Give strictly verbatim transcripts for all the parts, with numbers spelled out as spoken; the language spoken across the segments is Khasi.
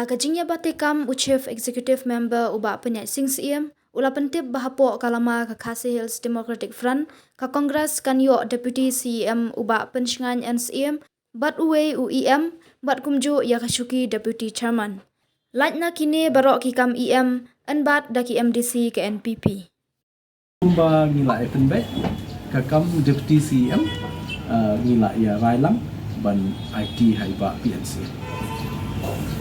Ka jingïabat te kam u Chief Executive Member u Bah Pynïaid Sing Syiem u la pyntip ba hapoh ka lama ka Khasi Hills Democratic Front, ka Congress kan ïoh Deputy C E M u Bah Pynshngaiñ N Syiem, bad uwei u E M, bad kumjuh ïa ka shuki Deputy Chairman. Lait na kine baroh ki kam E M, yn bat da ki M D C ka N P P. Kumba ngi la ïa pynbeit ka kam Deputy C E M, uh, ngi la ïa rai lang ban aiti ha i Bah P N C.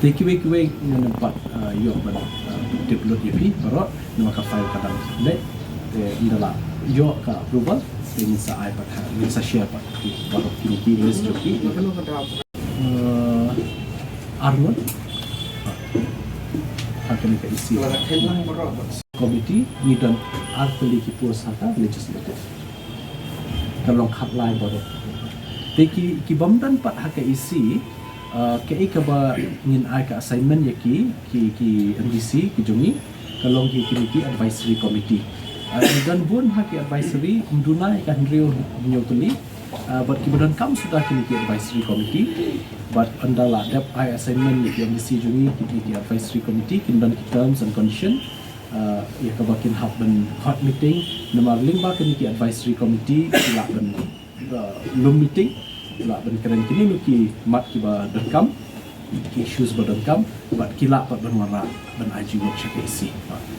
Te kiwei kiwei ngan ym pat, uh, ïoh ban, uh, tip lut ïa phi baroh namar ka file ka dang leh. Te ynda la ïoh ka approval te ngin sa ai pat ha, ngin sa share pat ki baroh ki, ki list jong ki. Uh, ar ngut ha kane ka E C committee, ngi don ar tylli ki post ha ka legislative. Ka long khatlai baroh. Te ki, ki bym don pat ha ka E C, uh, kaei kaba ngin ai ka assignment ïa ki, ki, ki M D C ki jong ngi, ka long ki, kine ki advisory committee. Uh, ngi don bun ha ki advisory, ym duna ïa ka hynriew hynñiew tylli. Uh, bad kiba donkam suda kine ki advisory committee. Bad ynda la dep ai assignment ïa ki M D C jong ngi, kine ki advisory committee kin don ki terms and condition, uh, ïa kaba kin hap ban khot meeting. Namar lyngba kine ki advisory committee ki lah ban, uh, lum meeting, ki lah ban kren kine ki mat kiba donkam, ki issues ba donkam, bad ki lah pat ban wanrah ban aiti work sha ka E C.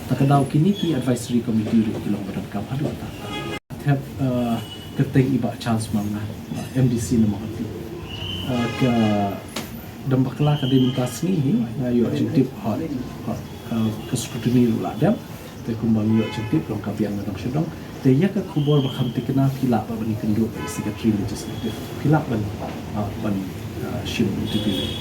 Te ka daw kine ki advisory committee ruh ki long ba donkam haduh katta. Thep, uh, kyrteng i Bah Charles Manga, uh, M D C na Mawhati. Uh, ka dang bakla ka dei mynta sngi hi, nga ïoh jingtip hot, hot, uh, ka scrutiny ruh la dep. Te kumba ngi ïoh jingtip long ka biang na dong sha dong. Te ïa ka khubor ba kham thikna phi lah ban ïakynduh bad i Secretary Legislative. Phi lah ban, uh, ban, uh, shim interview.